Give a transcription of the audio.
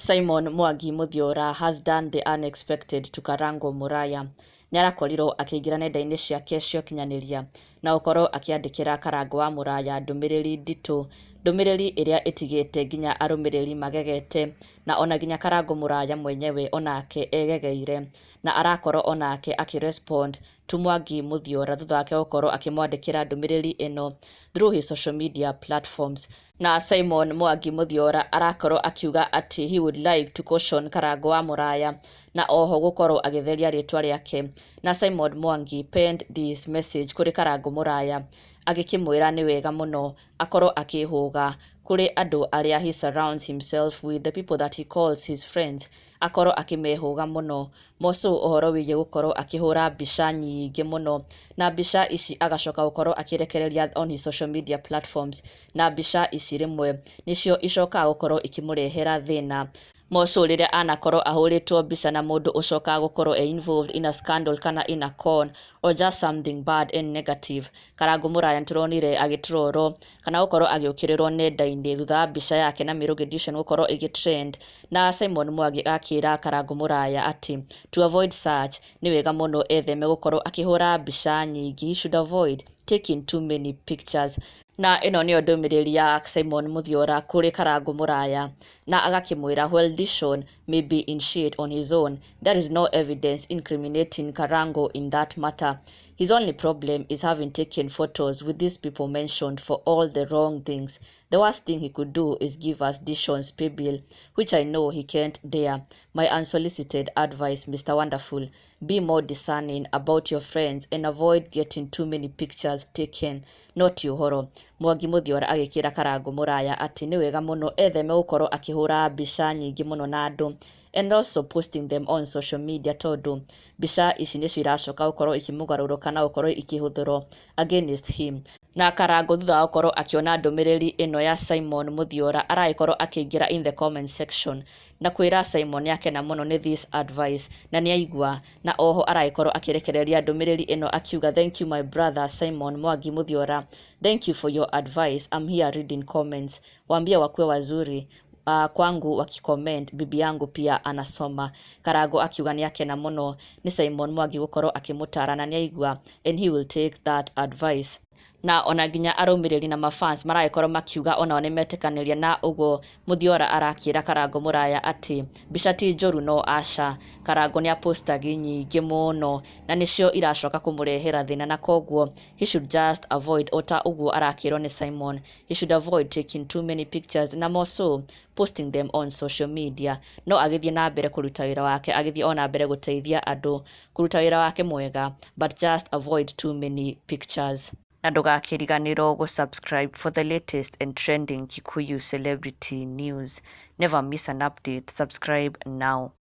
Simon Mwangi Muthiora has done the unexpected to Karango Muraya. Nĩarakorirwo akĩingĩra nenda-inĩ ciake cia ũkinyanĩria na gũkorwo akĩandĩkĩra Karango wa Muraya ndũmĩrĩri nditũ, ndũmĩrĩri ĩrĩa ĩtigĩte nginya arũmĩrĩri magegete na ona nginya Karango Muraya mwenyewe onake egegeire na arakorwo onake akĩ respond to Mwangi Muthiora thutha wake gũkorwo akĩmwandĩkĩra ndũmĩrĩri ĩno through his social media platforms. Na Simon Mwangi Muthiora arakorwo akiuga atĩ he would like to caution Karango wa Muraya na oho gũkorwo agĩtheria rĩtwa rĩake. Na Simon Mwangi penned this message kũrĩ Karango Muraya agĩkĩmwĩra nĩ wega mũno akorwo akĩhũga kũrĩ andũ arĩa he surrounds himself with, the people that he calls his friends, akorwo akĩmehũga mũno moco ũhoro wĩgiĩ gũkorwo akĩhũra mbica nyingĩ mũno, na mbica ici agacoka gũkorwo akĩrekereria on his social media platforms, na mbica ici rĩmwe nĩcio icokaga gũkorwo ikĩmũrehera thĩna moco rĩrĩa anakorwo ahũrĩtwo mbica na mũndũ ũcokaga gũkorwo e involved in a scandal kana in a con or just something bad and negative. Karango Muraya nĩtũronire agĩtrolwo kana gũkorwo agĩũkĩrĩrwo nenda-inĩ thutha wa mbica yake na Mĩrũgĩ Edition gũkorwo ĩgĩ trend, na Simon Mwangi akĩra Karango Muraya atĩ to avoid such nĩ wega mũno etheme gũkorwo akĩhũra mbica nyingĩ, he should avoid taking too many pictures. Na ĩno nĩyo ndũmĩrĩri ya Simon Muthiora kũrĩ Karango Muraya, na agakĩmwĩra, "While Dishon may be in shit on his own, there is no evidence incriminating Karango in that matter. His only problem is having taken photos with these people mentioned for all the wrong things. The worst thing he could do is give us Dishon's pay bill, which I know he can't dare. My unsolicited advice, Mr. Wonderful, be more discerning about your friends and avoid getting too many pictures taken." Not ũhoro Mwangi Muthiora agĩkĩra Karango Muraya atĩ nĩ wega mũno etheme gũkorwo akĩhũra mbica nyingĩ mũno na andũ and also posting them on social media, tondũ mbica ici nĩcio iracoka gũkorwo ikĩmũgarũrũka na gũkorwo ikĩhũthĩrwo against him. Na Karango thutha wa gũkorwo akĩona ndũmĩrĩri ĩno ya Simon Muthiora aragĩkorwo akĩingĩra in the comment section na kwĩra Simon nĩakena mũno nĩ this advice na nĩaigua, na oho aragĩkorwo akĩrekereria ndũmĩrĩri ĩno akiuga, "Thank you, my brother Simon Mwangi Muthiora. Thank you for your advice. I'm here reading comments. Waambie wakuwe wazuri kwangu wakicomment, bibi yangu pia anasoma." Karango akiuga nĩakena mũno nĩ Simon Mwangi gũkorwo akĩmũtara na nĩaigua and he will take that advice. Na ona nginya arũmĩrĩri na mafans maragĩkorwo makiuga onao nĩmetĩkanĩria na ũguo Muthiora arakĩra Karango Muraya atĩ mbica ti njũru, no aca, Karango nĩ apostagi nyingĩ mũno na nĩcio iracoka kũmũrehera thĩna, na koguo he should just avoid, ota ũguo arakĩrwo nĩ Simon, he should avoid taking too many pictures na more so posting them on social media, no agĩthiĩ na mbere kũruta wĩra wake, agĩthiĩ ona mbere gũteithia andũ kũruta wĩra wake mwega, but just avoid too many pictures. Na ndũgakĩriganĩrwo gũ-subscribe for the latest and trending Kikuyu celebrity news. Never miss an update. Subscribe now.